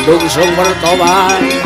Adung mertoban.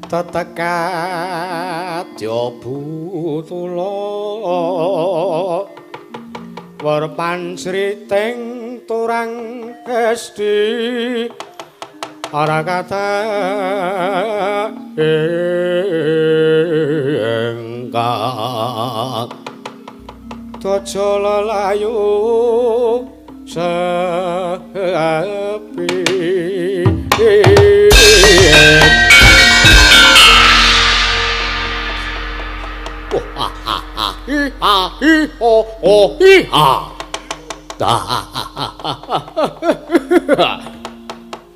Tetekat Jabutula werpanjriting turang esti ora kata engkang daja lelayu sepi. Ha ha ha hi ha hi ho ho hi ha.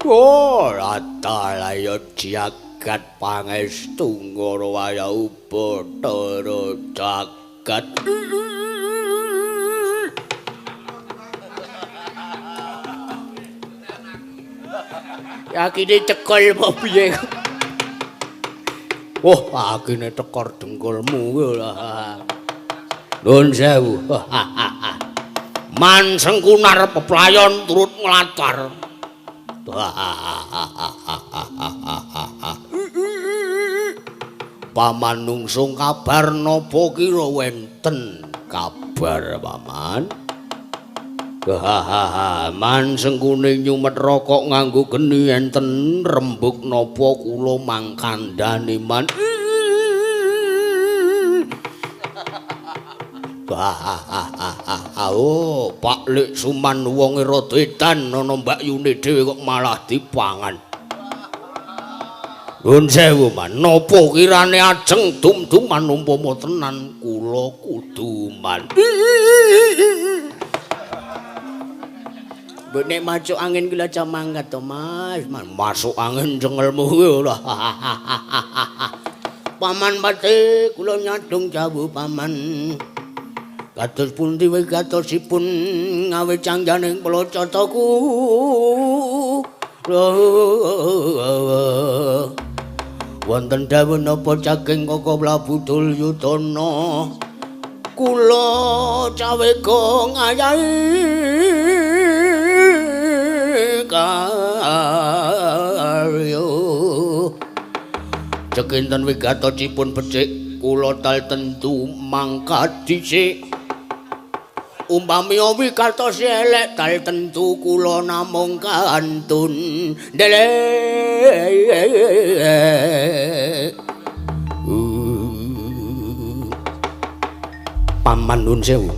Ora talayo jagat pangestu ngoro waya ubatara jagat. Yakine cekol apa piye? Wah, akine tekor dengkulmu kuwi lah. Nuwun sewu. Man Sengkunar peplayon turut nglatar. Paman nungsung kabar napa kira wenten kabar paman? Man Sengkuni nyumet rokok nganggo geni enten rembug napa kula mangkandani man. Oh, Pak Lik Suman wonge rada edan ana Mbak Yune dhewe kok malah dipangan. Nuwun sewu man, napa kirane ajeng dum-duman umpama tenan kula kudu man. Mbok nek masuk angin kula aja mangkat to, Mas. Masuk angin cengelmu kuwi ora. Paman Pati kula nyadong jawuh paman. Kados pundi wigatosipun ngawit cangganing plocataku. Wonten dawuh napa saking Koko Prabu Duryudana? Kula cawega ngayahi karya. Cekinten wigatosipun becik kula tal tentu mangkat dhisik. Umpami wigatos elek tal tentu kula namung kantun ndelek. Paman nuwun sewu.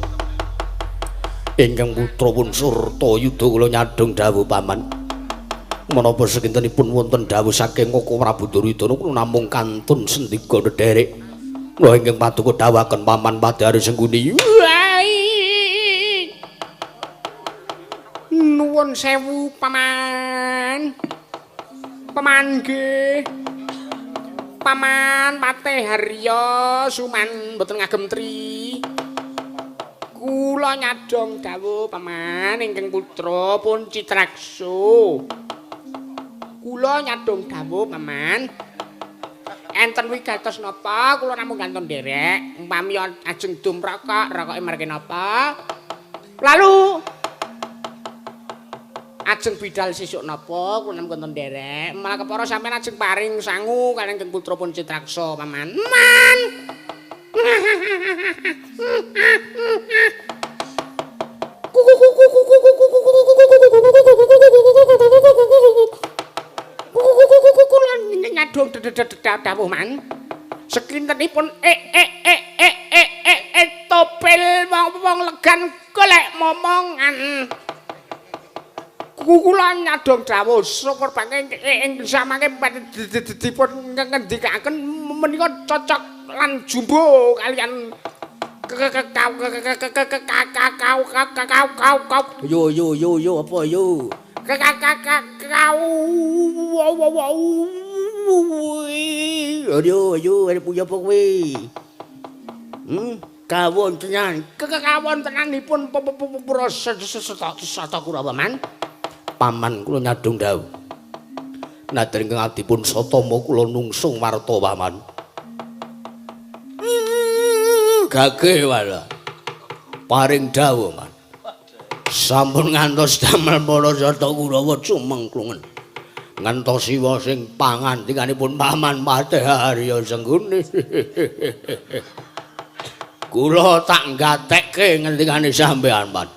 Ingkang putra pun Surtayuda kula nyadhong dawuh paman. Menapa sekintenipun wonten dawuh saking Koko Prabu Duryudana kula namung kantun sendika ndherek. Kula ingkang paduka dawuhaken paman Padhari Sengkuni. Nuwun sewu paman. Paman nggih. Paman Patih Harya Suman mboten ngagem tri. Kula nyadhong dawuh paman ingkang putra pun Citraksa. Kula nyadhong dawuh paman. Enten wigatos napa kula namung kantun nderek umpami ajeng dum rokok, rokoke marke napa? Lalu ajeng bidal sesuk napa kula namung kantun nderek malah kepara sampeyan ajeng paring sangu kaliyan ingkang putra pun Citraksa paman. Man. Kula nyadhong dawuh man. Sekintenipun topel wong-wong legan golek momongan. Kula nyadhong dawuh syukur bangke ing samangke dipun ngendikaken menika cocok lan jumbo kalian kau yo yo yo yo apa yo kau yo yo arep apa kowe kawon tenan kekawon tenanipun para sata Kurawa man. Paman kula nyadhong dawuh nadyan ingkang adipun Satama kula nungsung warta paman. Gage wala paring dawuh man. Sampun ngantos damel para sata Kurawa cumengklungen. Ngentosi wa sing pangandikanipun Paman Patih Arya Sengguni. Kula tak gatekke ngendikane sampean, Pan.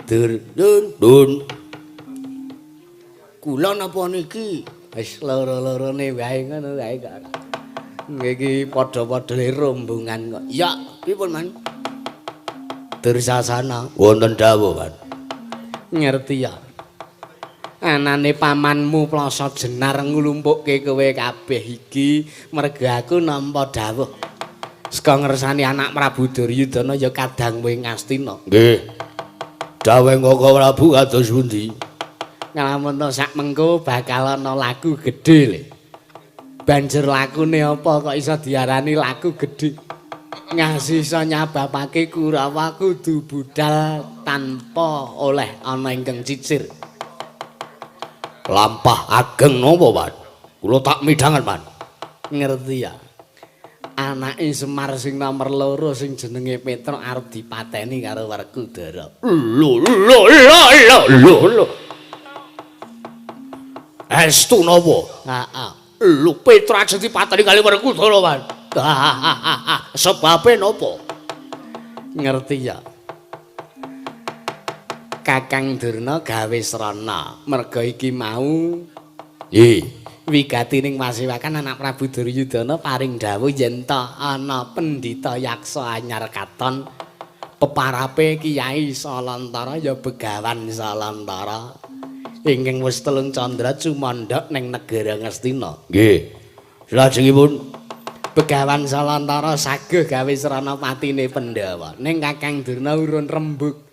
Dur dun dun. Kula napa niki? Wis loro-lorone wae ngono wae kok. Nggih iki padha-padha rombongan kok. Ya, pripun, Man? Dursasana wonten dawuh, Pan. Ngerti ya. Anane pamanmu Plasa Jenar nglumpukke kowe kabeh iki merga aku nampa dawuh. Saka ngersani anak Prabu Duryudana ya kadangmu ing Ngastina. Nggih. Dawuh Kaka Prabu kados pundi? Nglamun to sak mengko bakal ana laku gedhe le. Banjur lakune apa kok iso diarani laku gedhe? Ngasih iso nyababake Kurawa kudu budal tanpa oleh ana ingkang cicir. Lampah ageng napa, Pan? Kula tak midhangan, Pan. Ngerti ya. Anake Semar sing nomor 2 sing jenenge Petruk arep dipateni karo Werkudara. Lho lho lho lho lho. Estu napa? Heeh. Lho Petruk ajeng dipateni kali Werkudara, Pan. Sebabe napa? Ngerti ya. Kakang Durna gawe srana merga iki mau nggih wigati ning pasewakan anak Prabu Duryudana paring dawuh yen ta ana pendhita yaksa anyar katon peparape Kyai Salantara ya Begawan Salantara ingkang wis telung candra cumandhak ning negara Ngastina. Nggih. Salajengipun Begawan Salantara saguh gawe srana patine Pandhawa. Ning Kakang Durna urun rembug.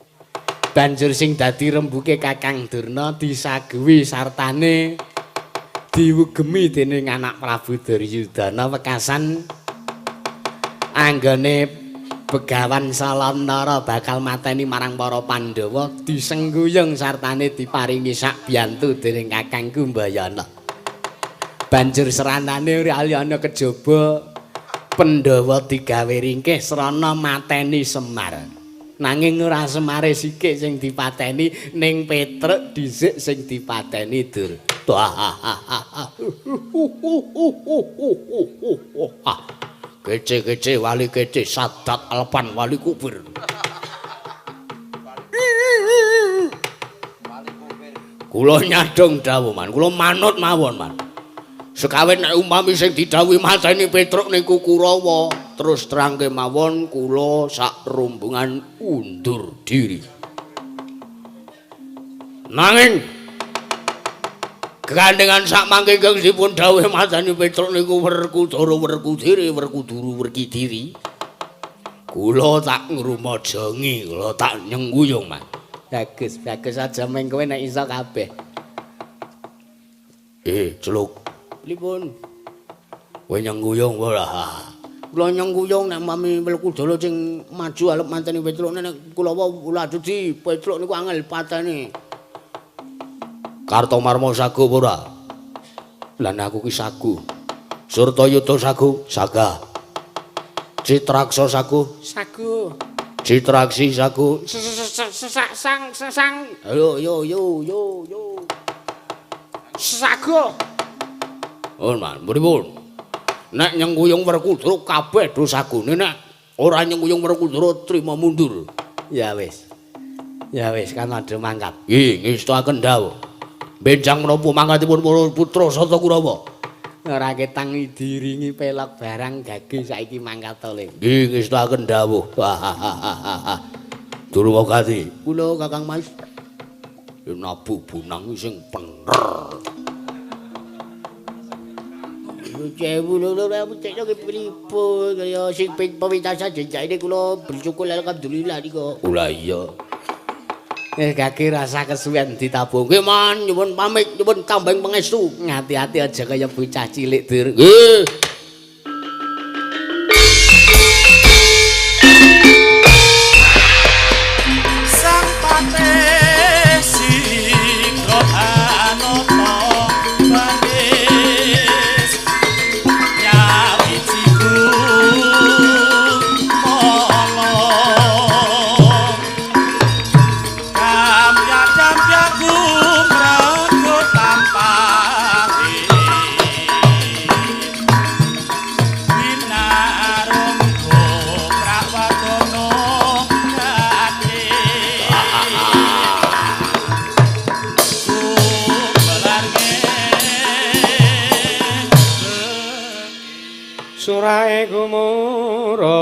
Banjur sing dadi rembuke Kakang Durna disaguhi sartane diwugemi dening anak Prabu Duryudana wekasan anggone Begawan Salantara bakal mateni marang para Pandhawa disengguyung sartane diparingi sak biyantu dening Kakang Kumbayana. Banjur seranane ora ana kejaba Pandhawa digawe ringkih srana mateni Semar. Nanging ora Semare sikik sing dipateni ning Petruk dhisik sing dipateni Dur. Kece-kece wali kece sadat alpan wali kubur. Kula nyadong dawuh, Man. Kula manut mawon, Man. Sekawin nek umpami sing didhawuhi mateni Petruk niku Kurawa, terus terang kemawon kula sak rombongan undur diri. Nanging gandhengan sak mangke ingkang dipun dhawuhi mateni Petruk niku Werkudara Werkudiri Werkuduru Werkidiri. Kula tak ngrumajangi, kula tak nyengguyung, Mas. Bagus, bagus aja meng kowe nek iso kabeh. Celuk. Pripun? Kowe nyengguyung ora? Kula nyengguyung nek mami Werkudara sing maju arep mateni Petruk nek kula laju di Petruk niku angel pateni. Kartomarma sagu ora? Lan aku ki sagu. Surtayuda sagu, saga. Citraksa sagu, sagu. Citraksi sagu, sang sang. Ayo yo yo yo yo. Sagu. Oh, Man, pripun? Nek nyengguyung Werkudara kabeh do sagune, nek ora nyengguyung Werkudara trima mundur. Ya wis. Ya wis kan ada mangkat. Nggih, ngestoaken dawuh. Benjang menapa mangkatipun para putra Sata Kurawa? Ora ketang diiringi pelok barang gage saiki mangkat to, Le. Nggih, ngestoaken dawuh. Durwagati. Kula Kakang Mas. Nabu bunang sing bener. Cewu lho lho cek ki pripun kaya sing ping pewitasan jenjake kula bersyukur alhamdulillah niku. Lah iya. Gage rasa kesuwen ditabung. Nggih, Man, nyuwun pamit, nyuwun tambeng pangestu. Ngati-ati aja kaya bocah cilik, Dur. Nggih. Sang Patih Sigrohanata baris nyawiji gumala. Surae gumura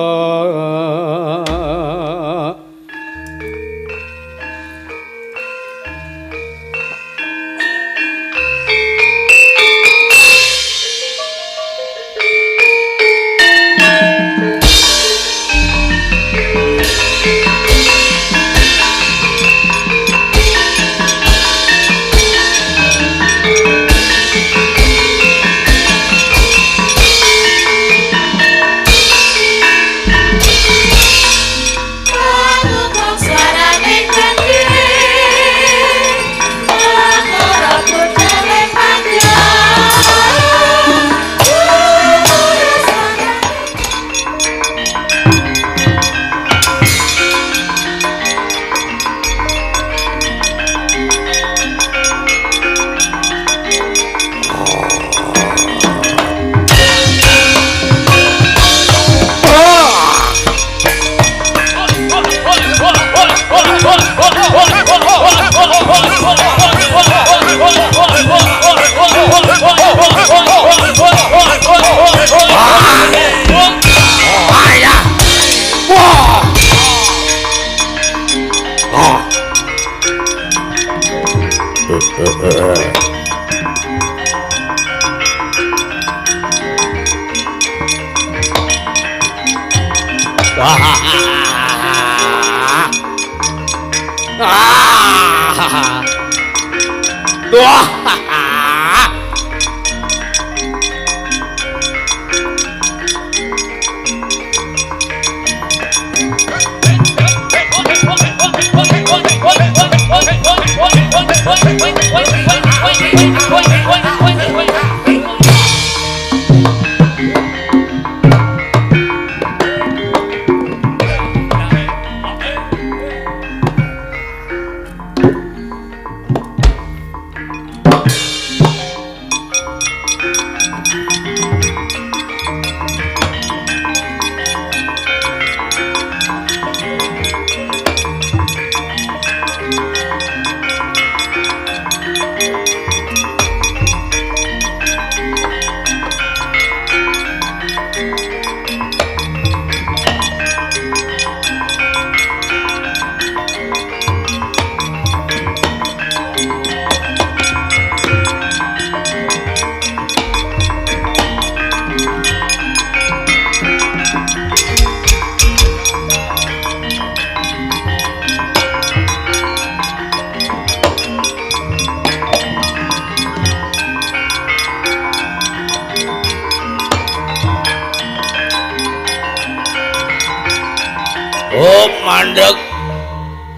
Oh, mandek.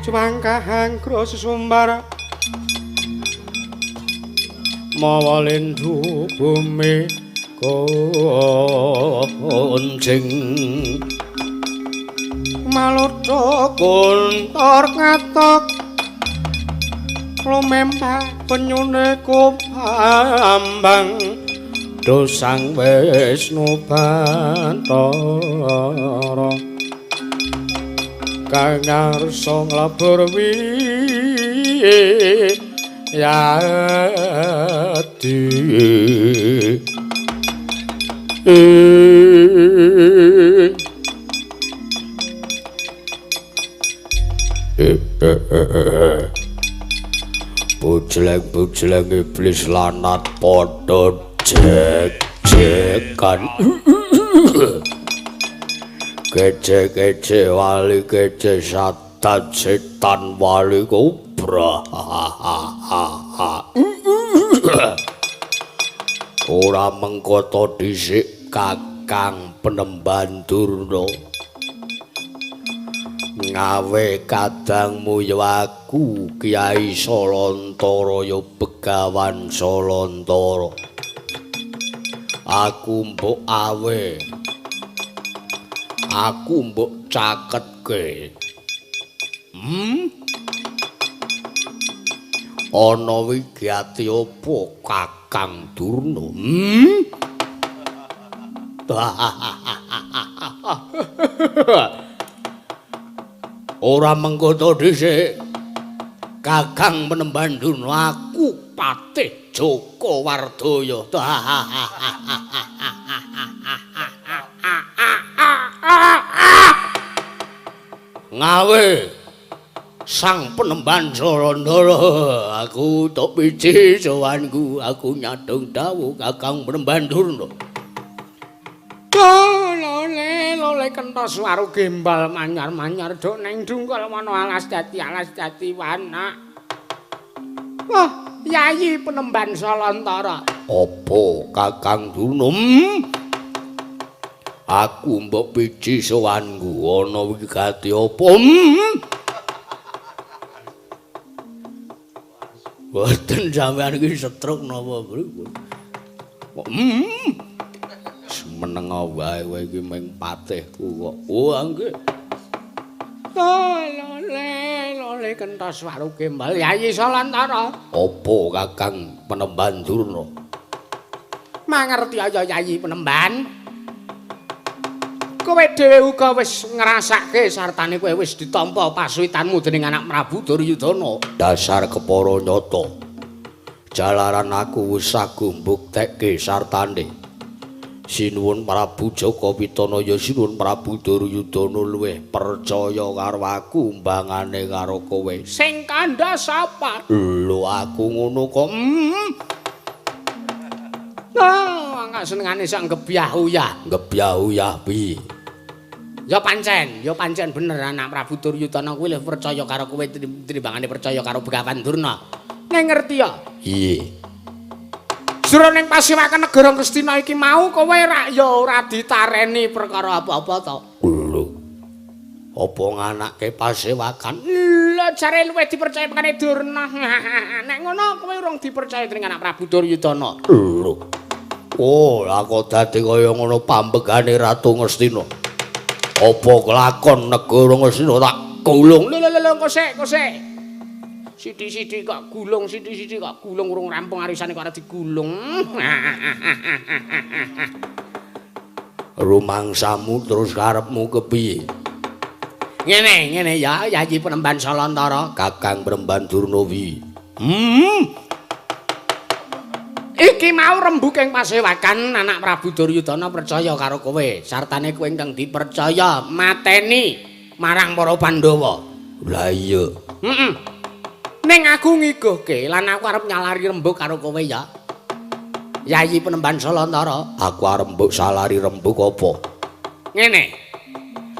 Cumangkahang sesumbar mawa lindu bumi koncing malutha guntor ngatok lumempah penyune kupambang dosang Wisnu Bathara kang ngarsa nglebur wiyadi. Bujleng-bujleng iblis lanat padha jek-jekan. Kece-kece wali kece satan setan wali kobra. Ora mengkoto dhisik Kakang Penemban Durna. Ngawe kadangmu ya aku Kyai Salantara ya Begawan Salantara. Aku mbok awe. Aku mbok caketke. Ana wigati apa Kakang Durna? Ora mengkoto dhisik Kakang Penemban Durna, aku Patih Joko Wardaya. Ngawe Sang Penemban Salantara, aku tok piji sowanku, aku nyadong dawuh Kakang Penemban Durna. Lole lole kentos waru gembal manyar-manyar dok neng dungkol wana alas dadi wana. Wah, Yayi Penemban Salantara. Apa Kakang Durna? Aku mbok piji sowanku ana wigati apa? Boten sampean iki setruk napa pripun? Kok meneng wae kowe iki ming patihku kok. Oh nggih. Lole lole kentos waru gembal Yayi Salantara. Apa Kakang Penemban Durna? Mangerti ya Yayi Penemban. Kowe dhewe uga wis ngrasake sartane kowe wis ditampa pasuwitanmu dening anak Prabu Duryudana. Dasar kepara nyata. Jalaran aku wis saguh mbuktekke sartane. Sinuwun Prabu Jaka Pitana ya sinuwun Prabu Duryudana luwih percaya karo aku mbangane karo kowe. Sing kandha sapa? Lho aku ngono kok. Nah, gak senengane sak gebyah uyah. Gebyah uyah piye? Ya pancen bener anak Prabu Duryudana kuwi luwih percaya karo kowe tinimbangane percaya karo Begawan Durna. Ning ngerti ya? Piye? Jroning pasewakan negara Ngastina iki mau kowe rak ya ora ditareni perkara apa-apa to. Lho. Apa nganake pasewakan? Lho jare luwih dipercaya mangkane Durna. Nek ngono kowe urung dipercaya dening anak Prabu Duryudana. Lho. Oh, lah kok dadi kaya ngono pambegane Ratu Ngastina. Apa kelakon negara Ngastina tak gulung? Lho lho lho kok sik, kok sik. Sithik-sithik kok gulung, sithik-sithik kok gulung urung rampung arisane kok ora digulung. Rumangsamu terus karepmu kepiye? Ngene, ngene ya Yayi Penemban Salantara, Kakang Penemban Durna wi. Iki mau rembug ing pasewakan anak Prabu Duryudana percaya karo kowe, sartane kowe ingkang dipercaya mateni marang para Pandhawa. Lah iya. Heeh. Ning aku ngiguhke lan aku arep nyalari rembug karo kowe ya. Yayi Penemban Salantara, aku arep mbok salari rembug apa? Ngene.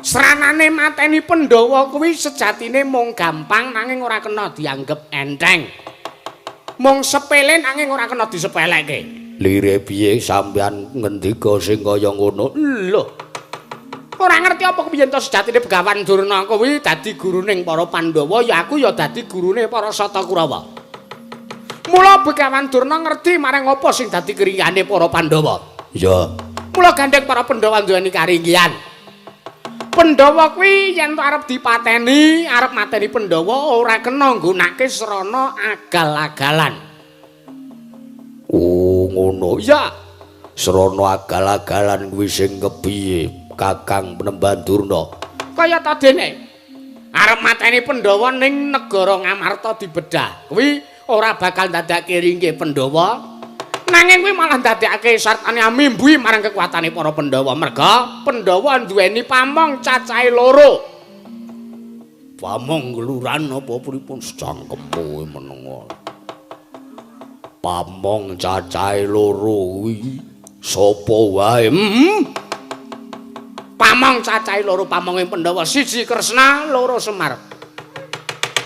Sranane mateni Pandhawa kuwi sejatine mung gampang nanging ora kena dianggep enteng. Mung sepele nanging ora kena disepelekke. Lire piye sampean ngendika sing kaya ngono? Lho. Ora ngerti apa kepiye to sejatine Begawan Durna kuwi dadi guruning para Pandhawa, ya aku ya dadi gurune para Sata Kurawa. Mula Begawan Durna ngerti marang apa sing dadi keringihane para Pandhawa. Ya. Mula gandeng para Pandhawa duweni karinggihan. Pandhawa kuwi yen arep dipateni, arep mateni Pandhawa ora kena nggunakake srana agal-agalan. Oh, ngono. Ya. Srana agal-agalan kuwi sing kepiye? Kakang Penemban Durna. Kaya ta dene arep mateni Pandhawa ning negara Ngamarta dibedah. Kuwi ora bakal ndadekake ringke Pandhawa. Nanging kuwi malah ndadekake sartane amimbuhi marang kekuatane para Pandhawa. Merga Pandhawa duweni pamong cacahe loro. Pamong geluran apa pripun cangkemmu menengo. Pamong cacahe loro kuwi sapa wae? Pamong cacahe loro pamonge Pandhawa, siji Kresna, loro Semar.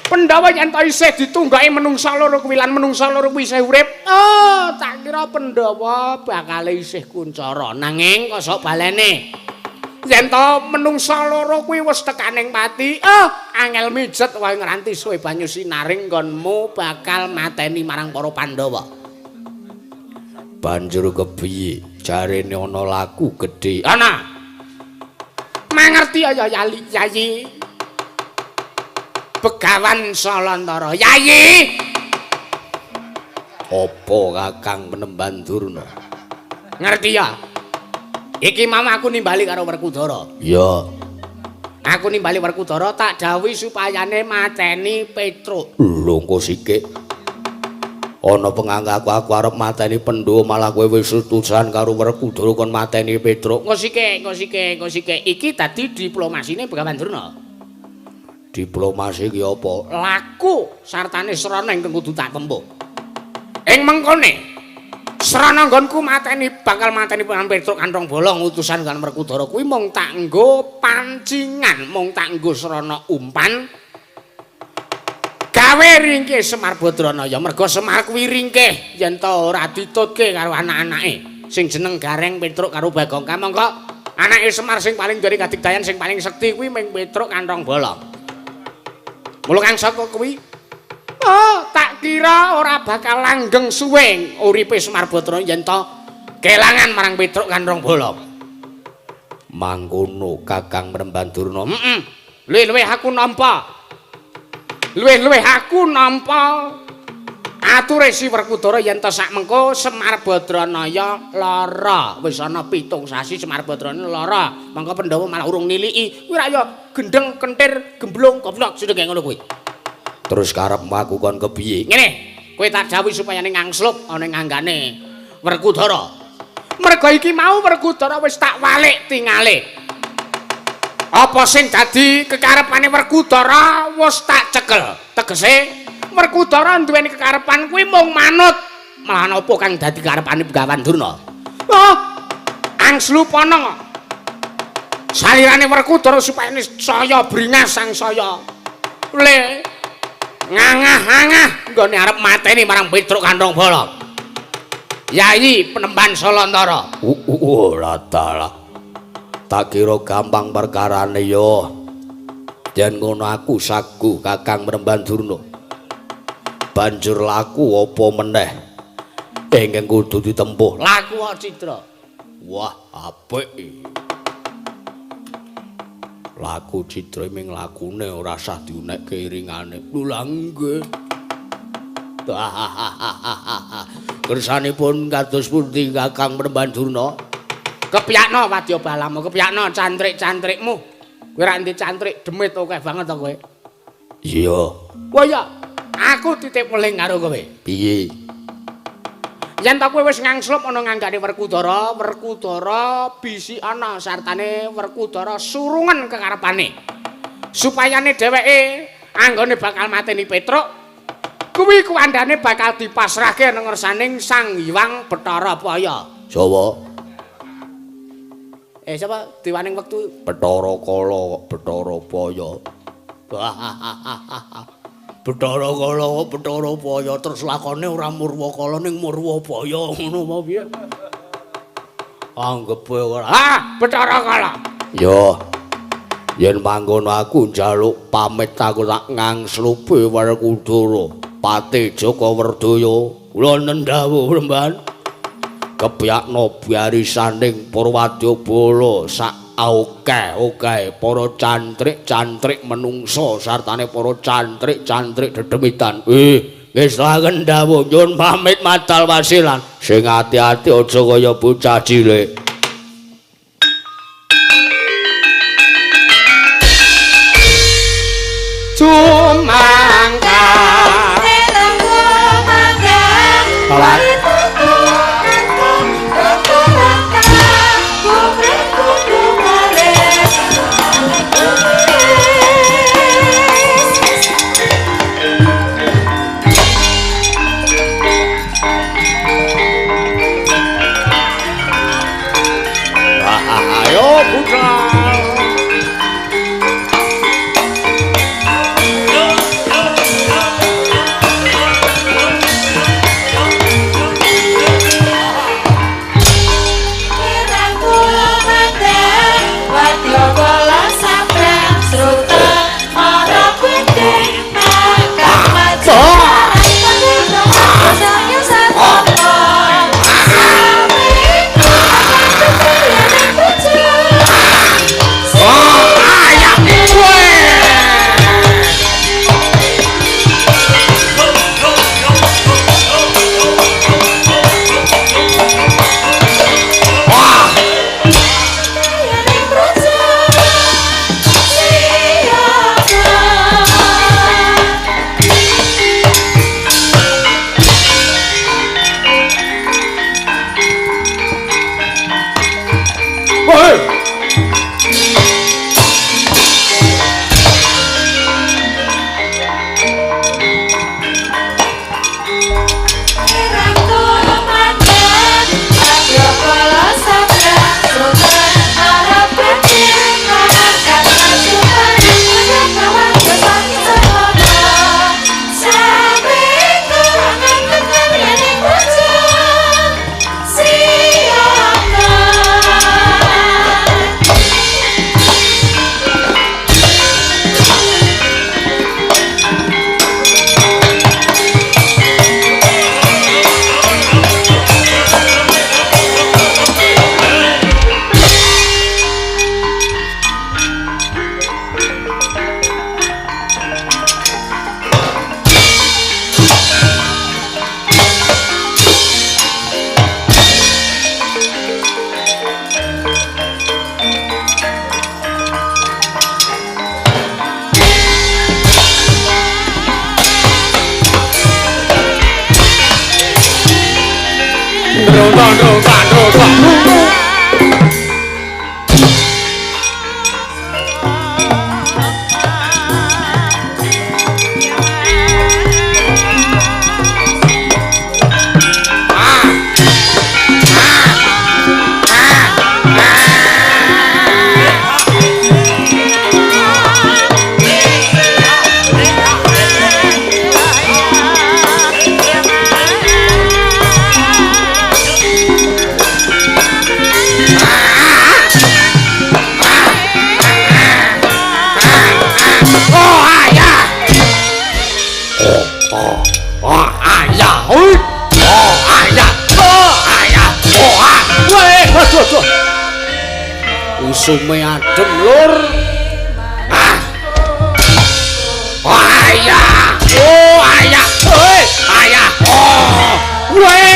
Pandhawa yen to isih ditunggake menungsa loro kuwi lan menungsa loro kuwi isih urip, oh tak kira Pandhawa bakal isih kuncara. Nanging kosok balene. Yen to menungsa loro kuwi wis tekaning pati, oh angel mijet wae ngranti suwe banyu sinaring nggonmu bakal mateni marang para Pandhawa. Banjur kepiye? Jarene ana laku gedhe. Ana. Mangerti ya Yayi Begawan Salantara. Yayi. Apa Kakang Penemban Durna? Ngerti ya? Iki mau aku nimbali karo Werkudara. Ya. Aku nimbali Werkudara tak dawuhi supayane mateni Petruk. Lho engko sikik. Ana penganggaku aku arep mateni Pandhawa malah kowe wis utusan karo Werkudara kon mateni Petruk. Engko sikik, engko sikik, engko sikik. Iki dadi diplomasine Begawan Durna. Diplomasi ki apa? Laku sartane srana ingkang kudu tak tempuh. Ing mengkone srana nggonku mateni bakal mateni Petruk Kanthong Bolong utusan kan Werkudara kuwi mung tak nggo pancingan, mung tak nggo srana umpan gawe ringkih Semar Badranaya. Merga Semar kuwi ringkih yen ta ora ditutke karo anak-anake sing jeneng Gareng, Petruk karo Bagong. Kamangka anake Semar sing paling duweni kadigdayan sing paling sekti kuwi mung Petruk Kanthong Bolong. Mula kang saka kuwi oh tak kira ora bakal langgeng suwe uripe Semar Badrana yen ta kelangan marang Petruk Kanthong Bolong. Mangkono Kakang Mremban Durna. Heeh. Luwih-luwih aku nampa. Luwih-luwih aku nampa ature si Werkudara yen ta sak mengko Semar Badranaya lara. Wis ana 7 sasi Semar Badranaya lara. Mangko Pandhawa malah urung niliki. Kuwi ra ya gendeng, kentir, gemblung, goblok sithik ngono kuwi. Terus karepmu aku kon kepiye? Ngene, kowe tak dawuhi supaya ning angslup ana ing anggane Werkudara. Merga iki mau Werkudara wis tak walik tingale. Apa sing dadi kekarepane Werkudara wis tak cekel. Tegese Werkudara duweni kekarepan kuwi mung manut. Malah apa kang dadi karepane Begawan Durna? Oh, angslupana. Salirane Werkudara supaya saya bringas sang saya le ngangah-angah nggone arep mateni marang Petruk Kanthong Bolong. Yayi Penemban Salantara. Ora dalah. Tak kira gampang perkarane ya. Yen ngono aku sagu Kakang Mremban Durna. Banjur laku apa meneh ingkang kudu ditempuh? Laku Citra. Wah, apik. Laku Citra ming lakune ora sah diunekke iringane. Lho lah nggih. Kersanipun kados pundi Kakang Mremban Durna? Kepyakno wadya balamu, kepyakno cantrik-cantrikmu. Kowe ra ndek cantrik demit akeh banget to kowe. Iya. Wah iya, aku titip weling karo kowe. Piye? Yen ta kowe wis ngangslup ana nganggane Werkudara, Werkudara bisi ana sartane Werkudara surungen kekarepane. Supayane dheweke anggone bakal mateni Petruk, kuwi kuwandane bakal dipasrahke nang ngersaning Sang Hyang Bathara Paya. Jawa. Sapa dewaning wektu? Bathara Kala, Bathara Paya. Bathara Kala, Bathara Paya terus lakone ora Murwakala ning Murwabaya ngono apa piye? Anggepe ora. Ah, Bathara Kala. Ya. Yen mangkono aku njaluk pamit aku tak ngangslupi Werkudara. Pati Jaka Werdaya. Kula nendhawuh Mremban. Kepyakno barisaning para wadyabala sak akeh-akeh para cantrik-cantrik menungsa sartane para cantrik-cantrik dedemitan. Nggih dawuh nyuwun pamit madal wasilan. Sing ati-ati aja kaya bocah cilik. Cumangga Usume adem lur. Ah. Ayah. Oh, ayah. Oi, ayah. Oh. Weh.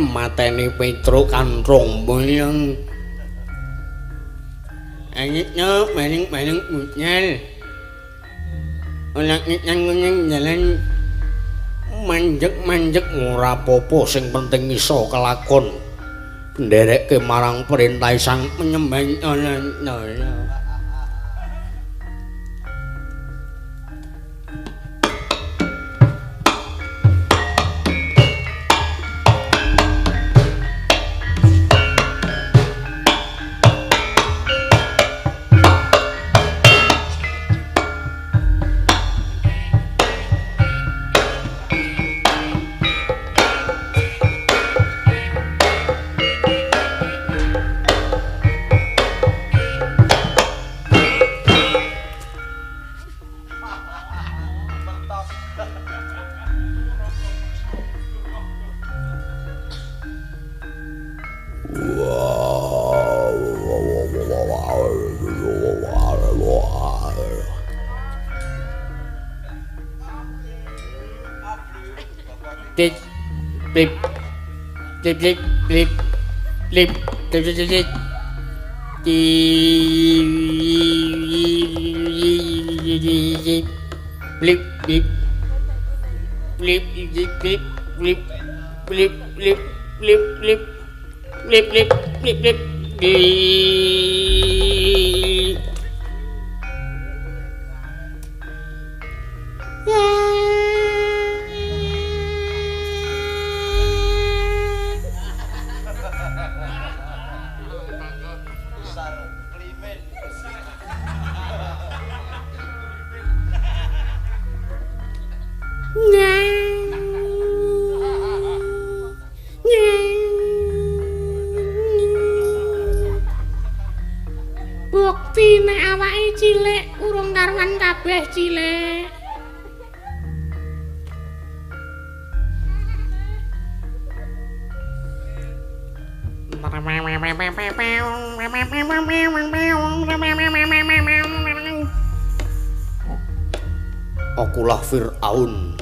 Mateni Petruk kantrong boyong. Anyitnya bareng-bareng munyal. Ora nyang jalan manjek-manjek ora apa-apa sing penting iso kelakon. Nderekke marang perintah sang penyembah. Blip, blip, blip, blip. Lip lip lip lip lip lip lip lip lip lip lip lip lip lip lip lip Bukti nek awake cilik urung karuan kabeh cilik. Akulah Fir'aun.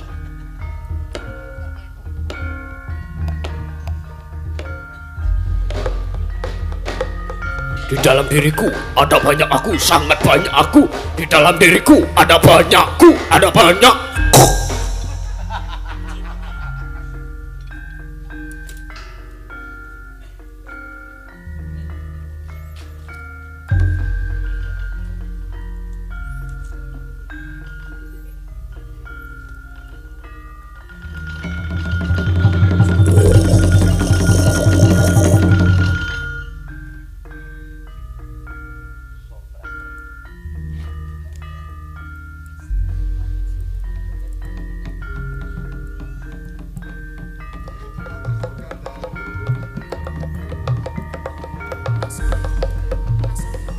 Di dalam diriku ada banyak aku, sangat banyak aku. Di dalam diriku ada banyakku, ada banyak.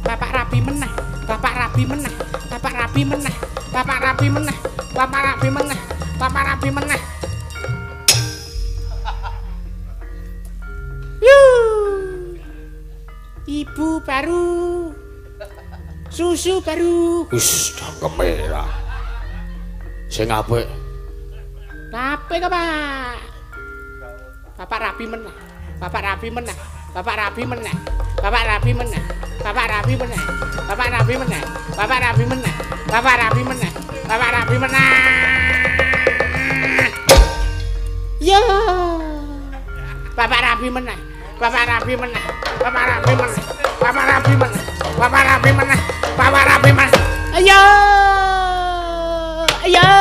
Bapak rabi meneh, bapak rabi meneh, bapak rabi meneh, bapak rabi meneh, bapak rabi meneh, bapak rabi meneh. Yuh. Ibu baru, susu baru. Wis cangkeme ra. Sing apik. Apik kok, Pak. Bapak rabi meneh, bapak rabi meneh, bapak rabi meneh, bapak rabi meneh. Bapak rabi meneh, bapak rabi meneh, bapak rabi meneh, bapak rabi meneh, bapak rabi meneh. Yo. Bapak rabi meneh, bapak rabi meneh, bapak rabi meneh, bapak rabi meneh, bapak rabi meneh, bapak rabi meneh. Ayo. Ayo.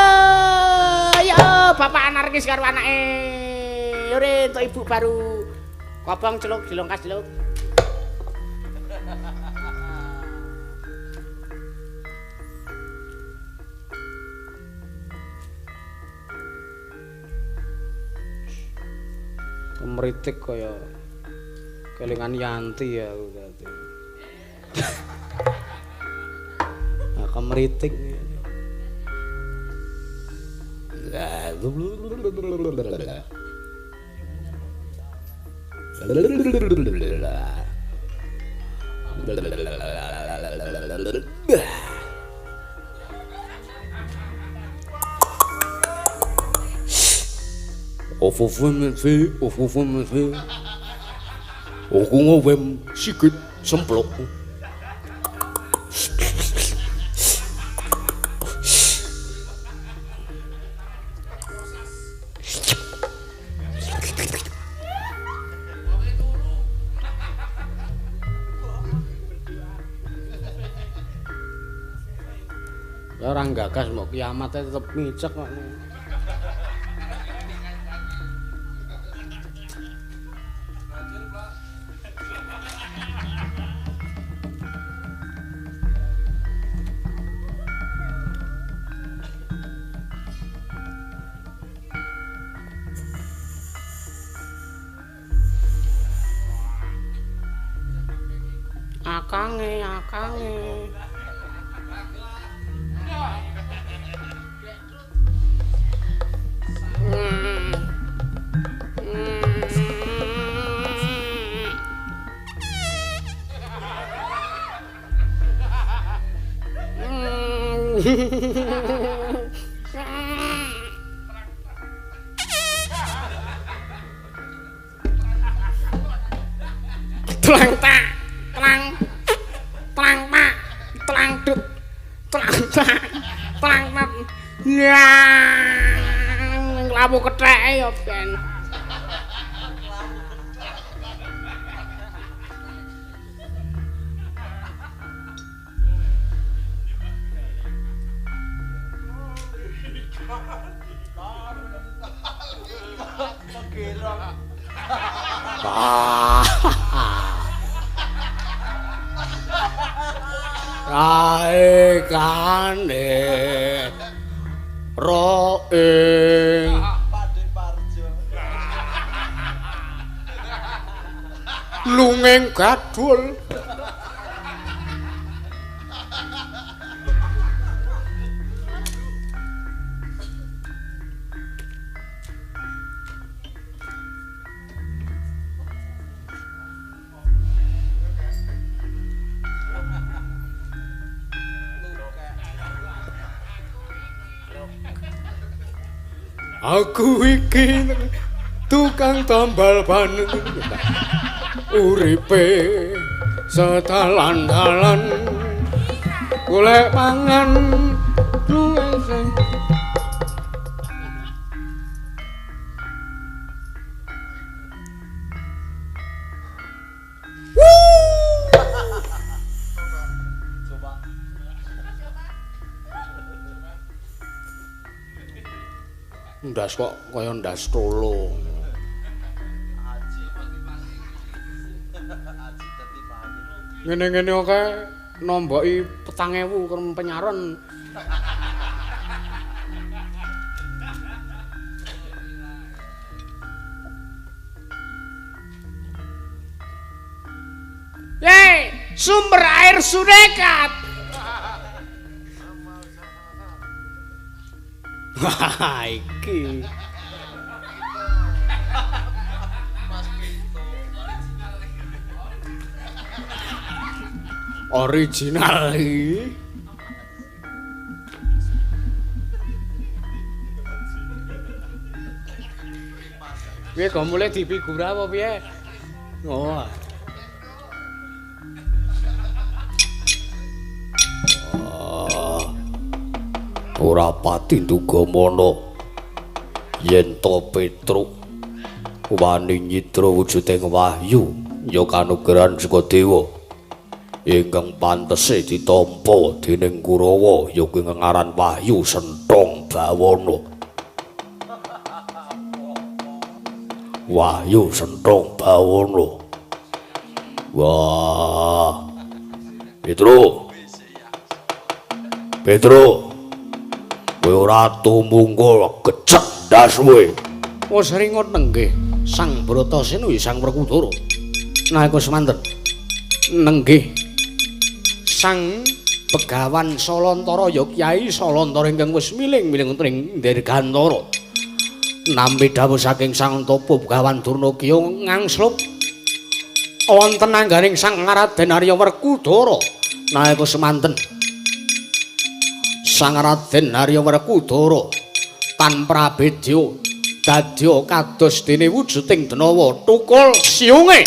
Ayo, bapak anarkis karo anake. Yore entuk ibu baru. Kobong celuk dilongkas celuk. Meritik kaya kelingan Yanti ya aku dadi. Nah, kemeritik. Ofu ngowem sikit semplok. Orang gagas mau kiamat tetep micek kok. Akange, akange. Lah, lawu ketheke ya ben. Kae kane ro ing lungeng gadul. Aku iki tukang tambal ban uripe setalan-talan golek pangan duwe sing ndas kok kaya ndas tolo. Ngene-ngene oke nomboki 4.000 kon penyaron. Ye, sumber air Sunekat. Wah, iki. Original iki. Piye kok mulai dipigura apa piye? Oh. Ora pati nduga mana yen to Petruk wani nyitra wujuding wahyu ya kanugrahan saka dewa ingkang pantese ditampa dening Kurawa ya kuwi ngaran Wahyu Senthong Bawana. Wahyu Senthong Bawana. Wah. Petruk. Petruk. Kowe ora tumungkul gecek ndas kowe. Wis ringut nenggih Sang Bratasena ya Sang Werkudara. Nalika semanten nenggih Sang Begawan Salantara ya Kyai Salantara ingkang wis miling-miling wonten ing Dirgantara. Nampi dawuh saking Sang Tapa Begawan Durnakiya ngangslup wonten angganing Sang Raden Arya Werkudara. Nalika semanten Sang Raden Arya Werkudara tan prabedya dadya kados dene wujuding denawa tukul siunge.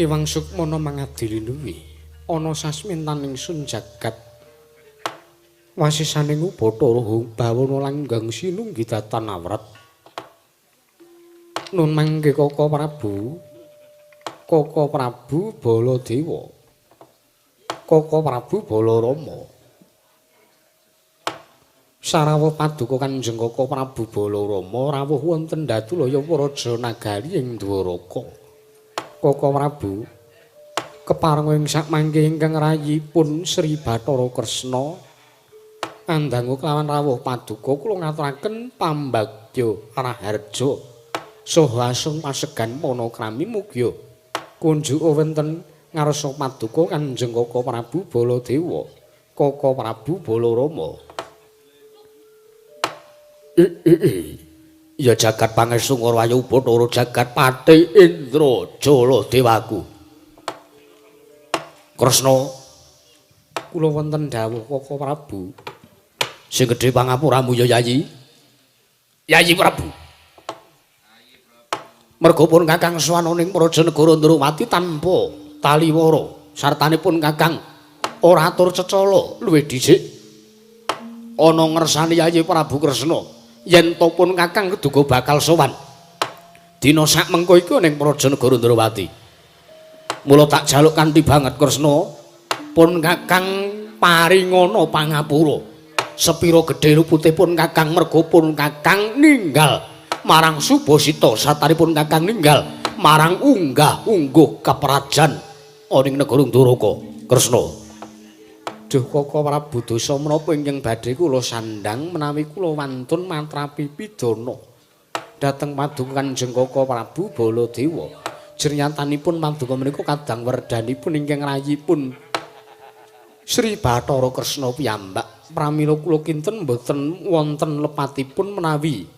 Ewang Sukmana mangadili luwi ana sasmintan ingsun jagat wasisaning Bathara bawana langgeng sinunggi datan awrat. Nun mangke Kaka Prabu, Kaka Prabu Baladewa, Kaka Prabu Balarama. Sarawuh paduka Kanjeng Kaka Prabu Balarama rawuh wonten Datulaya Praja Nagari ing Dwaraka. Kaka Prabu kepareng ing sakmangke ingkang rayipun Sri Bathara Kresna andangu kelawan rawuh paduka kula ngaturaken pambagya raharja saha asung pasegan panakrami mugia kunjuka wonten ngarsa paduka Kanjeng Kaka Prabu Baladewa, Kaka Prabu Balarama. Ya jagat pangestu Ngurwayu Bathara jagat Pati Indra Jala Dewaku. Kresna, kula wonten dawuh Kaka Prabu. Sing gedhe pangapuramu ya Yayi. Yayi Prabu. Merga pun Kakang sowan ning Praja Negara Ndrawati tanpa taliwara, sartanipun Kakang ora atur cecala luwih dhisik ana ngersani Yayi Prabu Kresna. Yen to pun Kakang keduga bakal sowan dina sak mengko iku ning Praja Negara Ndrawati. Mula tak jaluk kanthi banget Kresna, pun Kakang paringana pangapura. Sepira gedhe lupute pun Kakang merga pun Kakang ninggal marang Subasita, sataripun Kakang ninggal marang unggah-ungguh keprajan ana ing negara Ndoraka. Kresna. Duh Kaka Prabu, dosa menapa ingkang badhe kula sandhang menawi kula wantun matrapi pidana dhateng paduka Kanjeng Kaka Prabu Baladewa. Jernyatanipun paduka menika kadang werdanipun ingkang rayipun Sri Bathara Kresna piyambak. Pramila kula kinten mboten wonten lepatipun menawi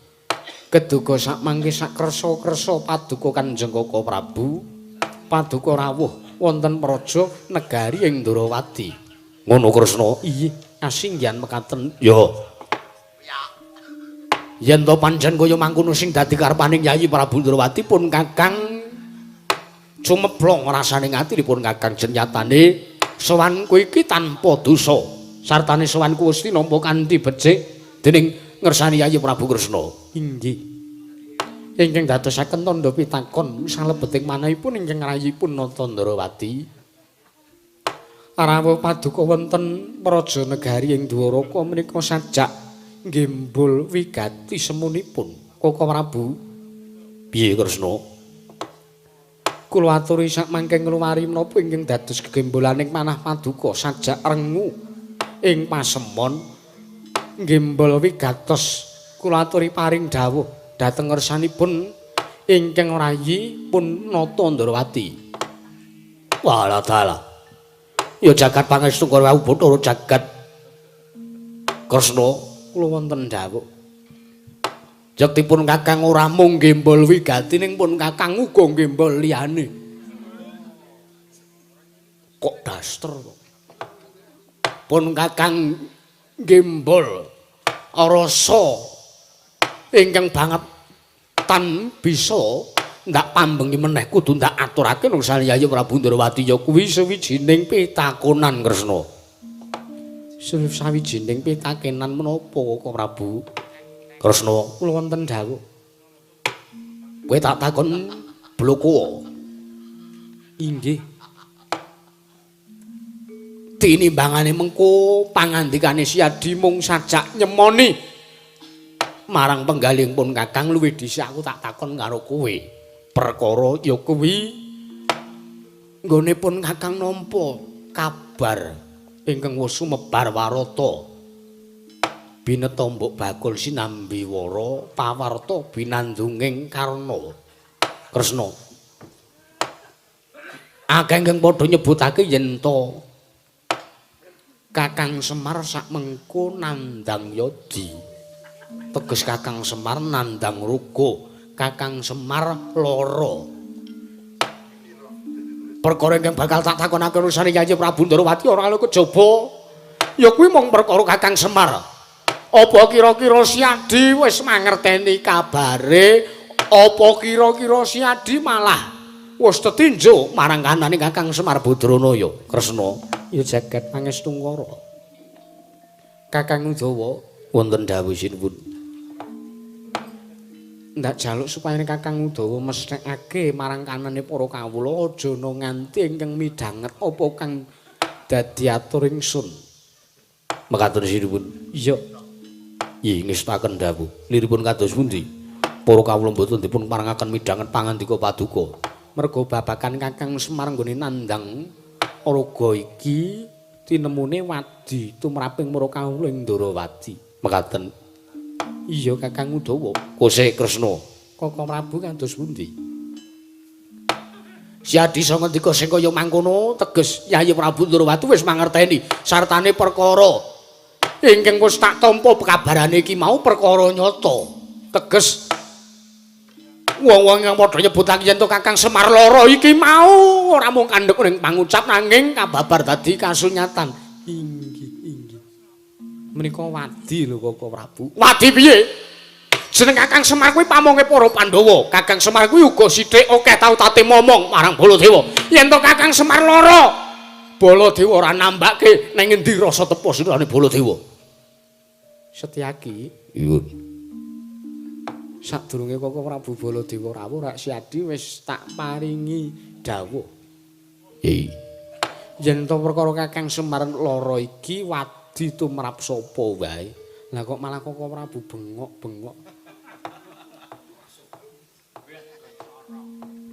keduga sakmangke sakersa-kersa paduka Kanjeng Kaka Prabu paduka rawuh wonten praja negari ing Ndrawati. Ngono Kresna? Iya, asinggihan mekaten. Ya. Yen to pancen kaya mangkono sing dadi karepaning Yayi Prabu Ndrawati pun Kakang cumeblong rasane atinipun Kakang jenyatane sowanku iki tanpa dosa. Sartane sowanku wis tinampa kanthi becik dening ngersani Yayi Prabu Kresna. Inggih. Ingkang dadosaken tandha pitakon salebeting manahipun ingkang rayipun Nata Ndrawati. Rawuh paduka wonten praja negari ing Dwaraka menika sajak nggembul wigati semunipun. Kaka Prabu. Piye Kresna? Kula aturi sakmangke ngluwari menapa ingkang dados gegembolaning manah paduka sajak rengu ing pasemon nggembol wigatos. Kula aturi paring dawuh dhateng ngersanipun ingkang rayi pun Nata Ndrawati. Walah dalah. Ya jagat pangestu karo Bathara jagat Kresna kula wonten dawuh. Yektipun Kakang ora mung gembol wigati ning pun Kakang uga gembol liyane. Kok daster kok. Pun Kakang gembol rasa ingkang banget tan bisa ndak pambengi meneh kudu ndak aturake nang Yayi Prabu Ndrawati ya kuwi sawijining pitakonan Kresna. Sawijining pitakenan menapa Kaka Prabu? Kresna, kula wonten dawuh. Kowe tak takon bloko. Inggih. Tinimbangane mengko pangandikane Siadi mung sajak nyemoni marang penggalih pun Kakang luwih dhisik aku tak takon karo kowe. Perkara ya kuwi nggone pun Kakang nampa kabar ingkang wis sumebar warata bineta mbok bakul sinambi wara pawarta binandunging karna. Kresna, akeh ingkang padha nyebutake yen to Kakang Semar sak mengko nandang yadi. Teges Kakang Semar nandang ruga, Kakang Semar lara. Perkara ingkang bakal tak takonake urusane Yayi Prabu Ndrawati ora ana kejaba. Ya kuwi mung perkara Kakang Semar. Apa kira-kira Siadi wis mangerteni kabare? Apa kira-kira Siadi malah Wis tetinju marang kanane Kakang Semar Badranaya. Kresna, ya jagat pangestungkara. Kakang Udawa wonten dawuh sinuwun. Ndak jaluk supaya Kakang Udawa mesthekake marang kanane para kawula aja ana nganti ingkang midhanget apa kang dadi atur ingsun. Mekaten sinuwun. Iya. Iya ngestaken dawuh. Liripun kados pundi? Para kawula mboten dipun parengaken midhanget pangandika paduka. Merga babagan Kakang Semar nggone nandhang raga iki tinemune wadi tumraping para kawula ing Ndrawati. Mekaten. Iya Kakang Udawa. Kose Kresna. Kaka Prabu kados pundi? Siadi isa ngendika sing kaya mangkono teges Yayi Prabu Ndrawati wis mangerteni sartane perkara ingkang wis tak tampa kabarane iki mau perkara nyata. Teges wong-wong yang padha nyebutake yen to Kakang Semar lara iki mau ora mung kandhek ning pangucap nanging kababar dadi kasunyatan. Inggih, inggih. Menika wadi lho Kaka Prabu. Wadi piye? Jeneng Kakang Semar kuwi pamonge para Pandhawa. Kakang Semar kuwi uga sithik akeh tau tate momong marang Baladewa. Yen to Kakang Semar lara, Baladewa ora nambake nang endi rasa tepa sirane Baladewa. Setyaki, iya. Sadurunge Kaka Prabu Baladewa rawuh rak Siadi wis tak paringi dawuh. Iya. Yen to perkara Kakang Semar lara iki wadi tumrap sapa wae. Lah kok malah Kaka Prabu bengok-bengok.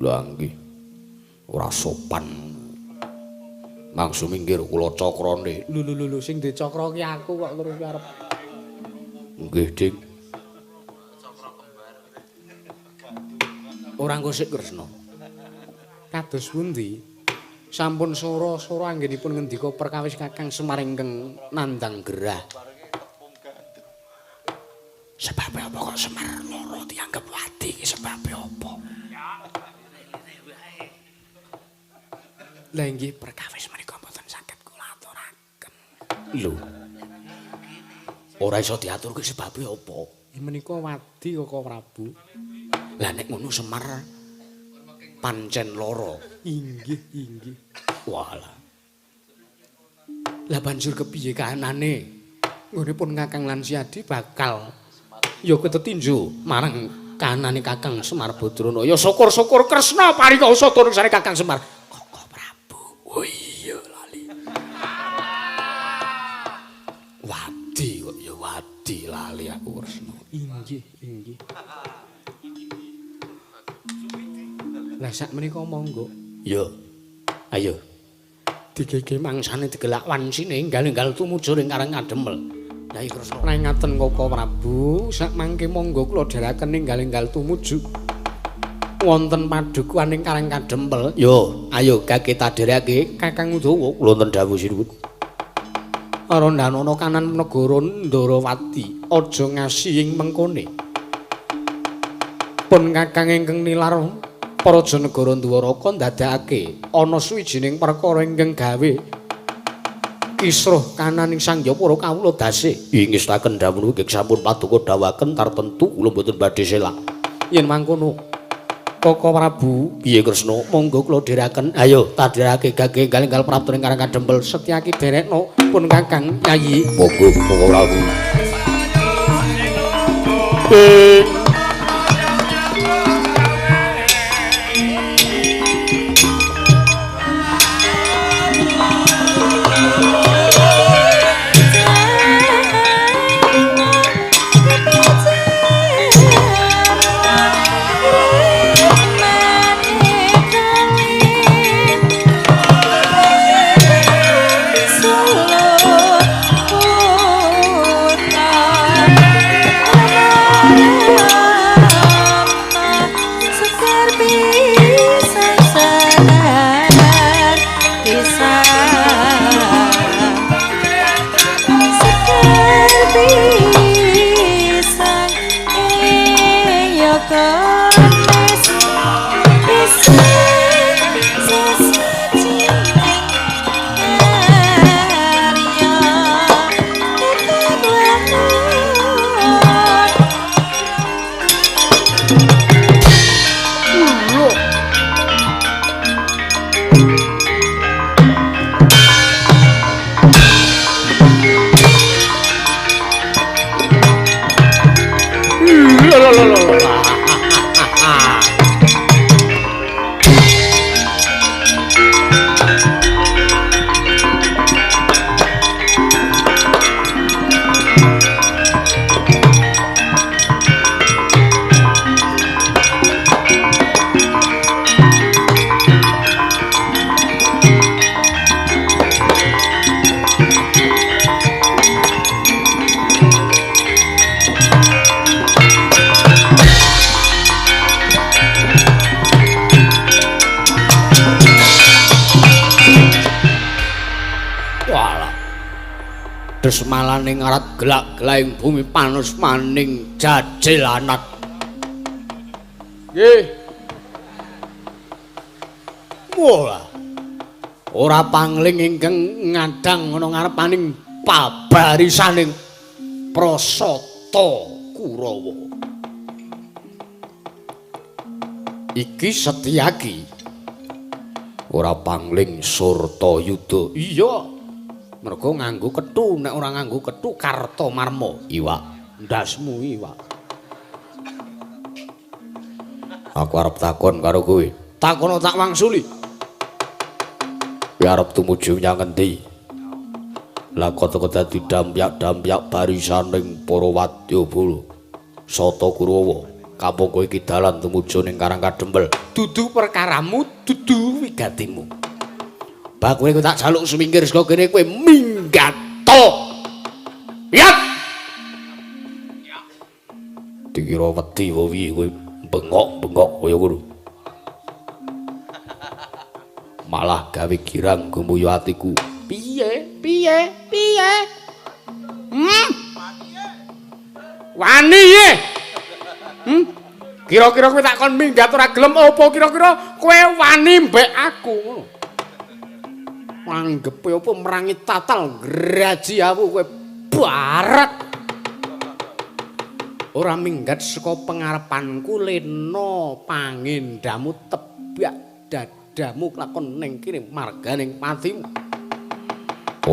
Lah nggih. Ora sopan. Mangsu minggir kula cakrane. Lho lho lho sing dicakra ki aku kok terus arep. Nggih, Dik. Ora ngosik Kresna. Kados pundi? Sampun sora-sora anggenipun ngendika perkawis Kakang Semar ingkang nandhang gerah. Sebabe apa kok Semar lara dianggep wadi iki sebabe apa? Lah inggih perkawis menika mboten saged kula aturaken. Lho. Ora iso diaturke sebabe apa? Menika wadi Kaka Prabu. Lah nek ngono Semar pancen lara. Inggih, inggih. Walah. Lah banjur kepiye kahanane? Nggonipun Kakang lan Siadi bakal ya ketetinju marang kahanane Kakang Semar Badranaya. Syukur-syukur Kresna parikasa turungsane Kakang Semar. Kaka Prabu. Oh iya lali. Wadi kok ya wadi lali aku Kresna. Inggih, inggih. Lah sak menika monggo. Ya. Ayo. Digege mangsane digelak wansine enggal-enggal tumuju ring Karang Kadempel. Lah Kresna prangaten Kaka Prabu, sak mangke monggo kula dherekaken enggal-enggal tumuju wonten padukuhan ing Karang Kadempel. Yo, ayo gage ta dherekake Kakang Udawa. Kula wonten dawuh sinuwun. Randhanana kanan negara Ndrawati, aja ngasi ing mengkone. Pun Kakang ingkang nilar Praja negara Ndwaraka ndadekake ana suwijining perkara ingkang gawe kisruh kananing sangya para kawula dase. Ingestaken dawuh nggih sampun paduka dawuhaken tartemtu kula mboten badhe selak. Yen mangkono Kaka Prabu, piye Kresna? Monggo kula dherekaken. Ayo ta dherekake gage enggal-enggal prapta ing Karang Kadempel. Setyaki derekno pun Kakang Yayi. Monggo Kaka Prabu. Solo Kados malaning arat gelak-gelaing bumi panus maning jajelanat. Nggih. Wah. Ora pangling ingkang ngadang ana ngarepaning pabarisaning Prasata Kurawa. Iki Setyaki ora pangling Surtayuda. Iya. Mergo nganggo kethu, nek ora nganggo kethu Kartomarma. Iwak ndasmu iwak. Aku arep takon karo kowe. Takono tak wangsuli. Kowe arep tumuju menyang endi? Lah kok dadi dampyak-dampyak barisaning para wadyabala Sata Kurawa. Kamangka iki dalan tumuju ning Karang Kadempel. Dudu perkaramu, dudu wigatimu. Bak kowe tak jaluk sumingkir saka kene kowe minggato. Yat. Dikira wedi wae kowe bengok-bengok kaya ngono. Malah gawe girang gumuyu atiku. Piye? Piye? Piye? Wani ye. Kira-kira kowe tak kon minggat ora gelem apa kira-kira kowe wani mbek aku ngono. Anggepe apa merangi tatal ngraji aku kowe baret. Ora minggat saka pengarepanku lena pangendamu tebak dadamu lakon ning kene marganing patimu.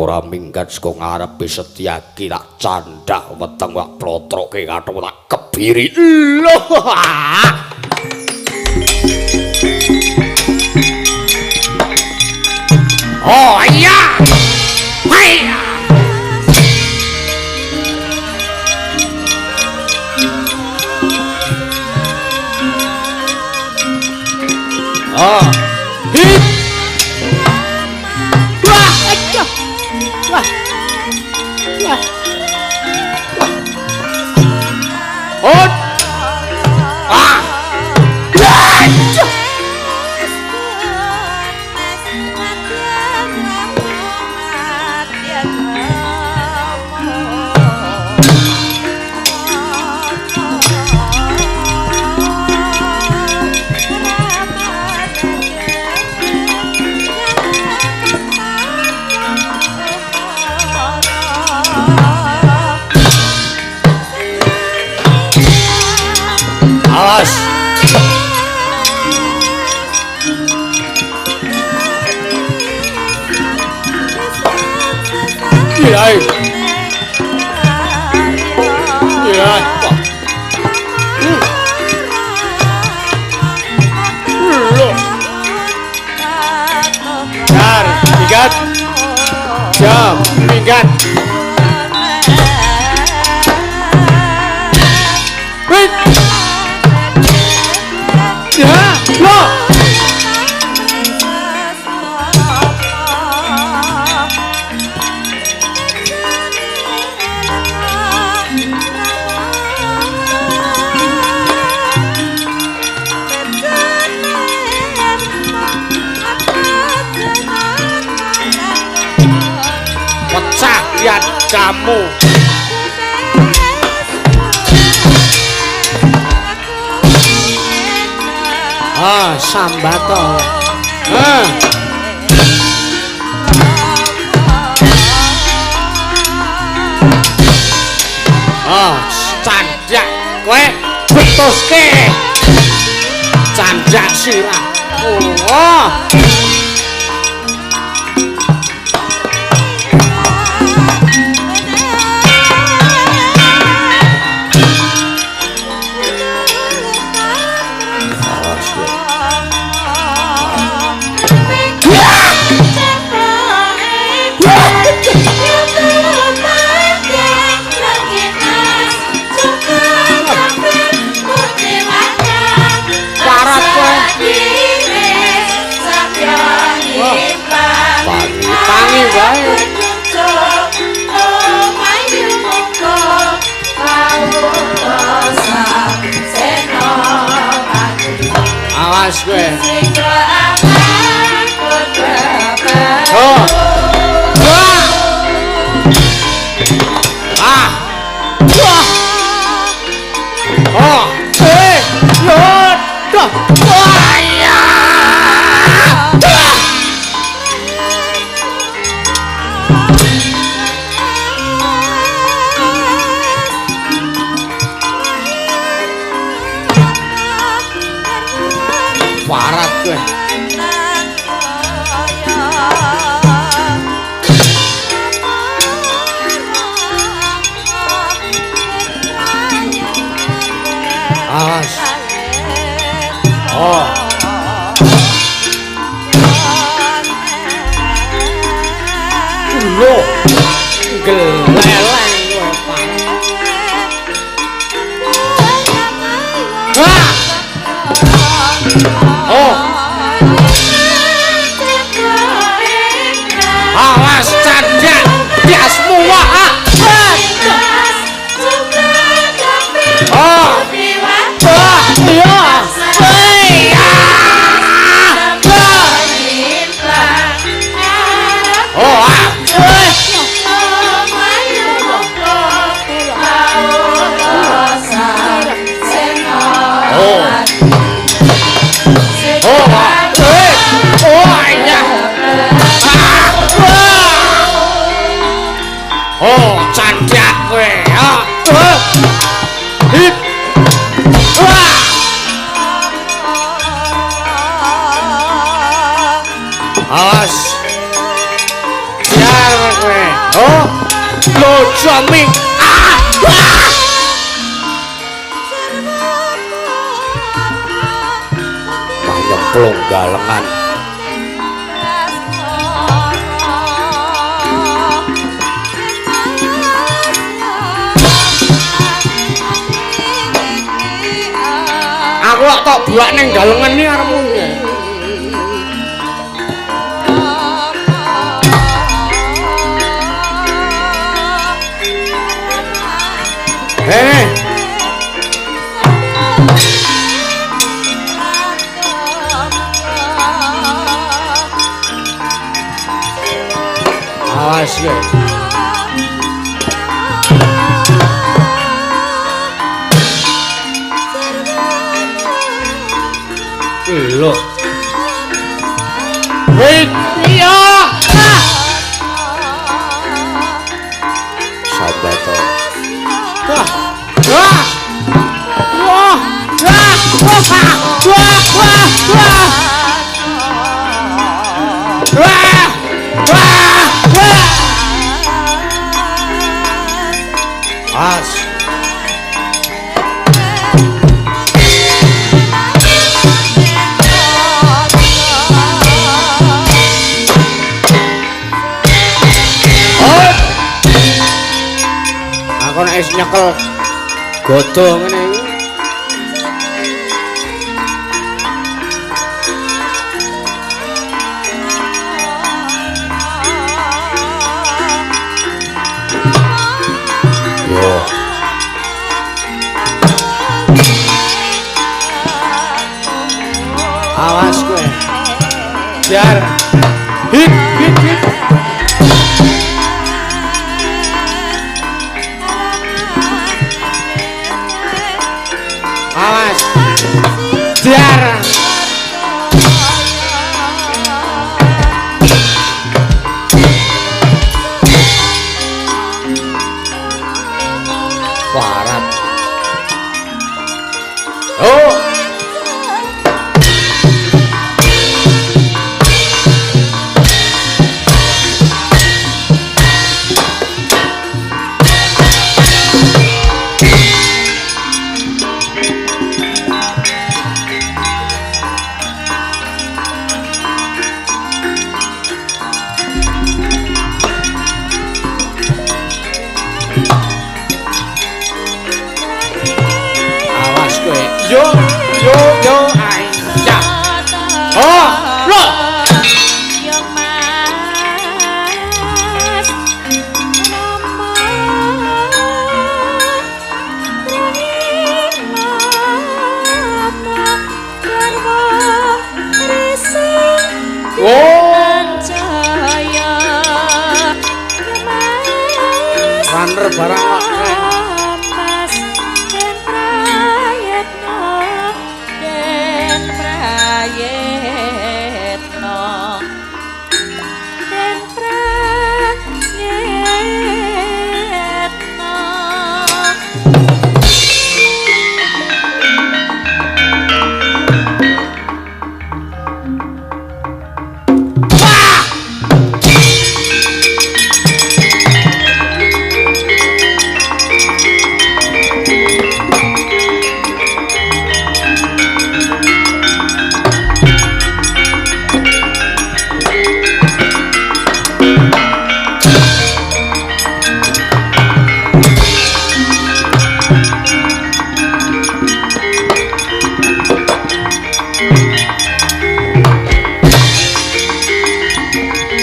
Ora minggat saka ngarepe Setyaki tak candhak weteng tak plotroke kathok tak kebiri. Lho. Oh iya. Hai. Oh. Hit. Wah, aduh. Wah. Wah. Oh. Ah. Aduh. Awas. Iya. Iya. Dar, minggat. Jam, minggat. Ya, lo. Pecah dadamu. Ah, sambato. Ah. Ah, candak kowe betuske. Candak sirah. Oh. Tangi wae. Awas kowe. Oh. Wah. Wah iya. Warat kowe. As. Oh. Lho. Geleleng kowe parah. Wah. Oh. Awas candak biasmu wah. Oh. Wah, iya. Oh, ah. Oh. Oh, ah. Oh, iya. Oh, candak kowe. Ah. Hip. Wah. Awas. Siar kowe. Oh. Lho jami. Ah. Wah. Nyemplung galengan. Aku kok tok buak ning galengan iki arepmu piye? Hei. Awas kowe. Lho. Wih, iya. Sabar to. Wah. Wah. Wah. Wah. Wah. Wah. Wah. Wah. Wah. Wah. Wah. As. Aku nek wis nyekel godho ngene iki. Yo. Awas kowe. Biar hit hit hit. Awas. Biar. Warat. Oh.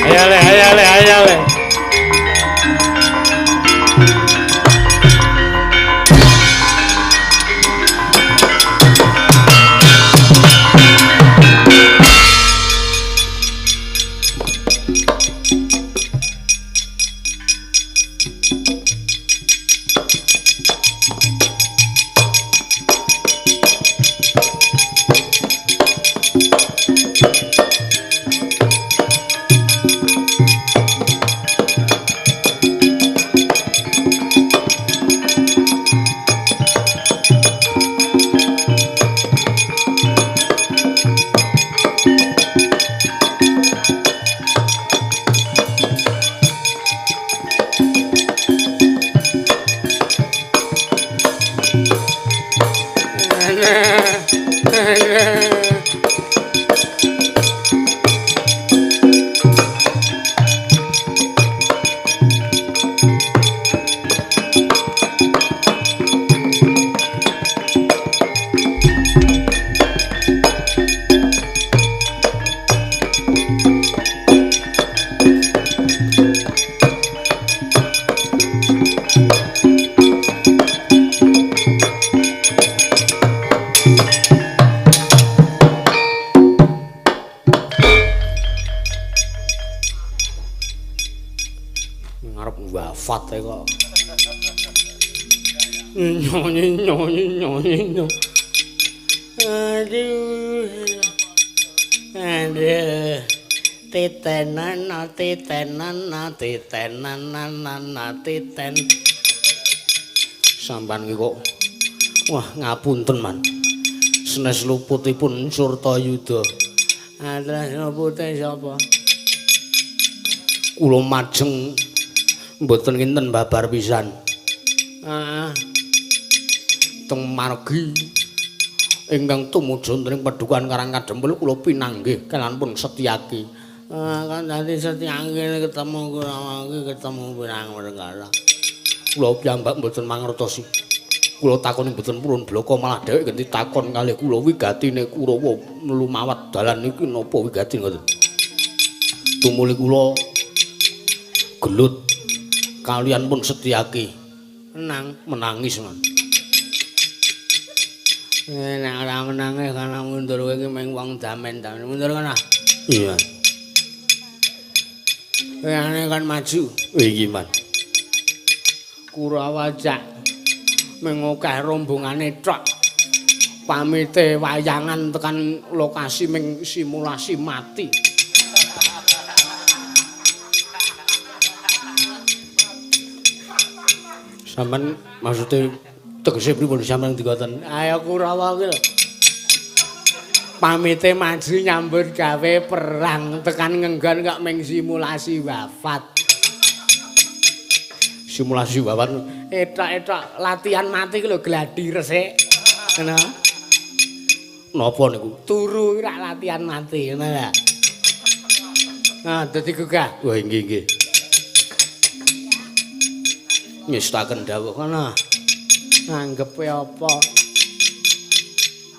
Ayo le, ayo le, ayo le. Ngarep wafat e kok. Nyo nyo nyo. Aduh. Aduh. Titenan titenan titenan titen. Sampan iki kok. Wah, ngapunten, Man. Senes luputipun Surtayuda. Alah, lupute sapa? Kula majeng mboten kinten babar pisan. Heeh. Teng margi ingkang tumuju ing Padukuhan Karang Kadempel kula pinanggih kaliyan pun Setyaki. Kan dadi Setyaki ketemu kula iki ketemu pirang perkara. Kula piyambak mboten mangertosi. Kula takoni mboten purun blaka malah dheweke genti takon kalih kula wigatine Kurawa mlumawat dalan iki napa wigati ngoten. Tumuli kula gelut kalian pun Setyaki. Menang, menangis, Man. Nek ora menange kana mundur kowe iki mung wong damen-damen. Mundur kana. Iya. Wene kan maju. Iki, Man. Kurawa jak mung akeh rombongane tok. Pamite wayangan tekan lokasi mung simulasi mati. Sampeyan maksude tegese pripun sampeyan dikoten? Ayo Kurawa kuwi lho. Pamite maju nyambut gawe perang tekan ngenggon kok mung simulasi wafat. Simulasi wafat etok-etok latihan mati ku lho gladi resik. Ngono. Napa niku? Turu iki rak latihan mati ngono ta. Nah, dadi gugah. Wah, nggih nggih. Ngestaken dawuh kono. Anggepe apa?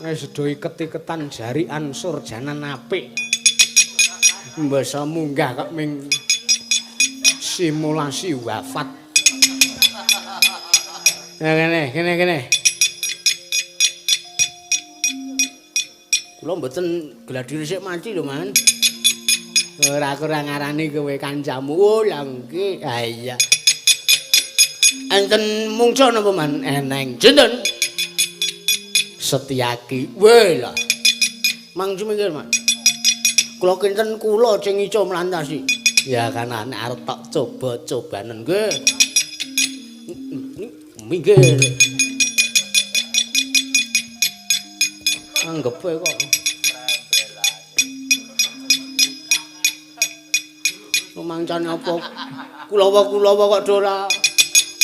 Wis do iket-iketan jarian surjanan apik. Mbasa munggah kok ming simulasi wafat. Nah, kene, kene, kene. Kula mboten gladi resik mati lho, Man. Ora kurang ngarani kowe kancamu. Oh, lha nggih. Ha iya. Enten mungsa napa, Man? Eneng. Sinten? Setyaki. Weh lah. Mang sumingkir, Man. Kula kinten kula sing iso mlantasi. Ya kana nek arep tok coba-cobanen nggih. Minggir. Anggepe kok. Mangcane apa? Kulawa-kulawa kok ora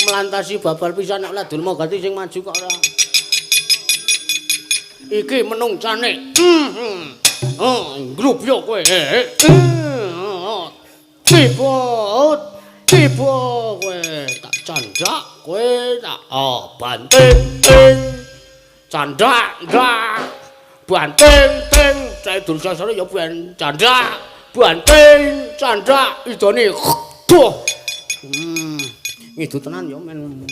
melantasi babal pisan nek ladul gati sing maju kok ora. Iki menungsane. Oh, grubyo kowe. Tiba, tiba kowe tak candak kowe tak banting ting. Candak ndak. Banting ting. Cah Dursasana ya ben candak. Banting candak idone. Duh. Ngidu tenan ya men.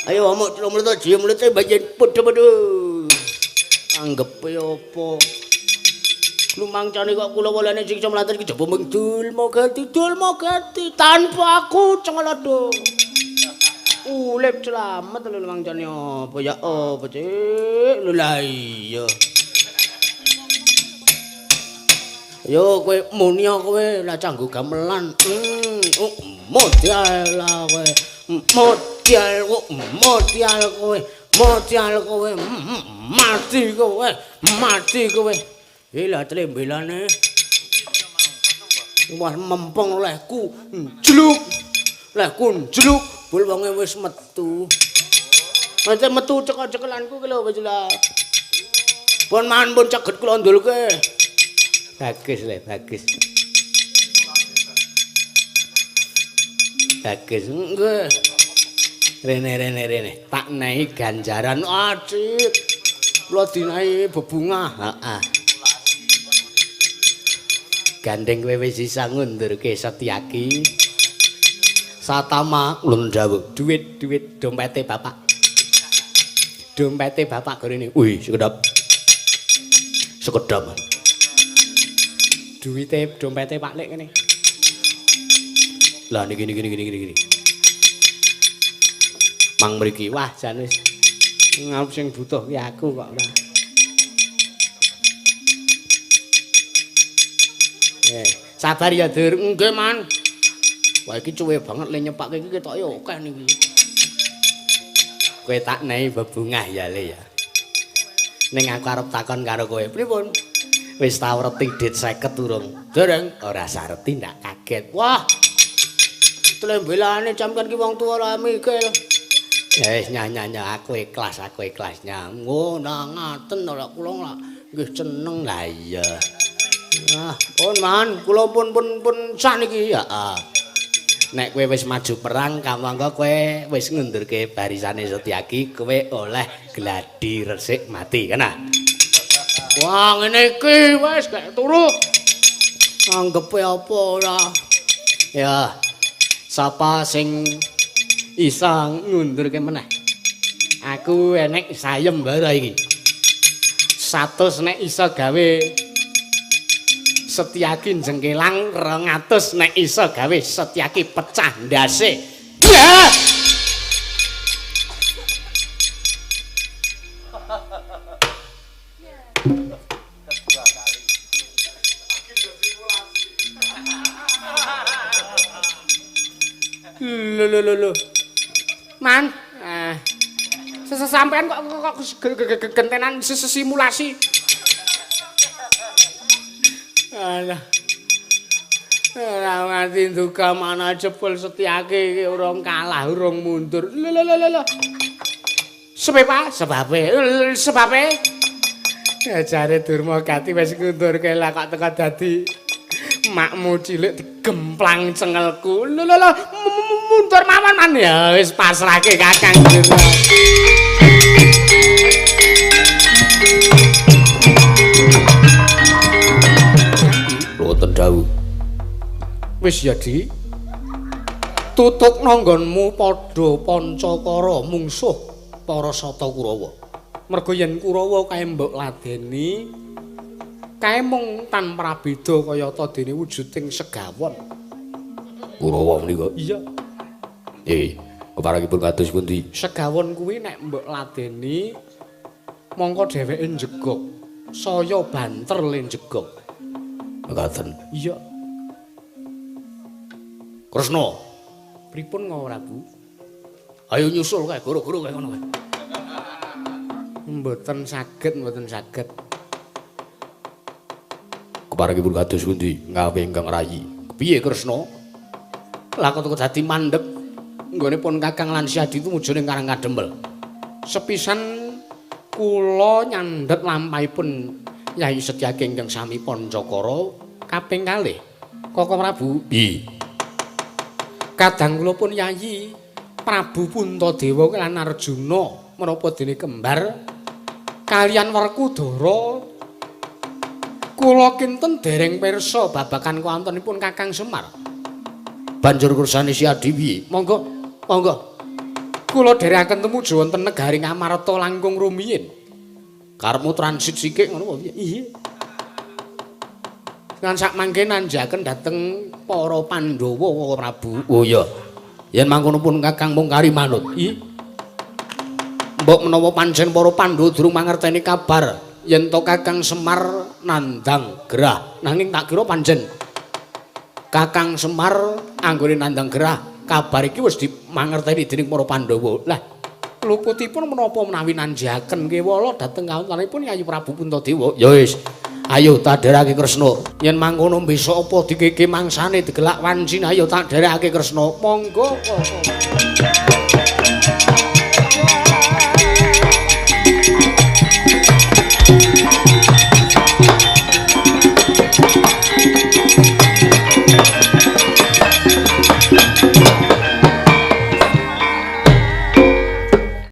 Ayo omok mlete jiyo mlete bayen padha-padha. Anggepe apa? Lumangcane kok kula wolane sing iso mlanten iki jaba mung dulma gati dulma gati tanpa aku cengelado. Ulip slamet lho lumangcane apa ya apa cik lho lah iya. Yo kowe muni kowe lah canggo gamelan. Modal lah kowe. Modal kok modal kowe. Modal kowe. Mati kowe. Mati kowe. Lah trembelane. Wah mempeng lehku njluk. Lehku njluk, bul wonge wis metu. Wis metu cekel-cekelanku ki lho wis lah. Pun man pun ceget kula ndulke. Bagus le, bagus. Bagus nggih. Rene rene rene, tak nehi ganjaran acik. Kula dinahi bebungah, heeh. Gandeng kowe wis isa ngundurke Setyaki. Satama ulun dawuh, duit-duit dompete bapak. Dompete bapak gorene. Wih, sekedap. Sekedap. Duwite dompete Pak Lek kene. Lah niki niki niki niki niki. Mang mriki. Wah, jan wis ngarep sing butuh ki aku kok ora. Sabar ya, Dur. Nggih, Man. Wah, iki cuwe banget le nyepake iki ketoke akeh niki. Kowe tak nehi bebungah ya, Le ya. Ning aku arep takon karo kowe. Pripun? Wis tau reti dit 50 urung? Dereng. Ora sareti ndak kaget. Wah. Trembelane camkan ki wong tuwa ora mikir. Ya wis nyah-nyah aku ikhlas nyah. Ngono ngaten ora kula lak nggih seneng. Lah iya. Ah, pun man, kula pun pun sah niki. Heeh. Nek kowe wis maju perang kamangka kowe wis ngundurke barisane Setyaki, kowe oleh gladi resik mati, kena. Wah, ngene iki wis gak turu. Anggepe apa ora? Ya. Sapa sing isa ngundurke meneh? Aku enek sayembara iki. 100 nek isa gawe Setyaki jengkelang, 200 nek isa gawe Setyaki pecah ndase. Ya! Lho lho lho lho. Man, sesampean kok gentenan simulasi. Alah. Ora nganti nduga mana jebul Setyaki iki urung kalah, urung mundur. Lho lho lho lho. Sepepa? Sebabe. Sebabe. Ya jare Durmagati wis ngundurke lah kok teko dadi makmu cilik digemplang cengelku. Lho lho lho, mundur mawon man ya wis pasrahke Kakang Durma. Wonten dawuh. Wis ya, Di. Tutukna nggonmu padha pancakara mungsuh para Sata Kurawa. Merga yen Kurawa kae mbok ladeni kae mung tanpa beda kayata dene wujuding segawon. Kurawa menika? Iya. Keparengipun kados pundi? Segawon kuwi nek mbok ladeni mongko dheweke njegog. Saya banter le njegog. Mekaten. Iya. Kresna. Pripun ngo Prabu? Ayo nyusul kae goro-goro kae ngono kae. Mboten saged, mboten saged. Keparengipun kados pundi ngawe ingkang rayi? Piye Kresna? Lah kok dadi mandeg nggone pun Kakang lan Siadi tumuju ning Karang Kadempel. Sepisan kula nyandhet lampahipun Yayi Setyaki ingkang sami Pancakara kaping kalih. Koko Prabu. Piye? Kadang kula pun Yayi Prabu Puntadewa lan Arjuna menapa dene kembar kaliyan Werkudara Kula kinten dereng pirsa babagan kawontenipun Kakang Semar. Banjur kersane si Adiwi. Monggo, monggo. Kula dherekaken tumuju wonten negari Ngamarta langkung rumiyin. Karepmu transit sikik ngono apa piye? Iya. Lan sak mangke nanjaken dhateng para Pandhawa Prabu. Oh iya. Yen mangkono pun Kakang mung kari manut. Iya. Mbok menawa pancen para Pandhawa durung mangerteni kabar yen to Kakang Semar nandhang gerah. Nanging tak kira pancen Kakang Semar anggone nandhang gerah, kabar iki wis dimangerteni dening para Pandhawa. Lah, luputipun menapa menawi nanjaken kewala dhateng kawontenanipun Yayi Prabu Puntadewa? Ya wis. Ayo tak dherekake Kresna. Yen mangkono besok apa dikeke mangsane digelak wancine, ayo tak dherekake Kresna. Monggo.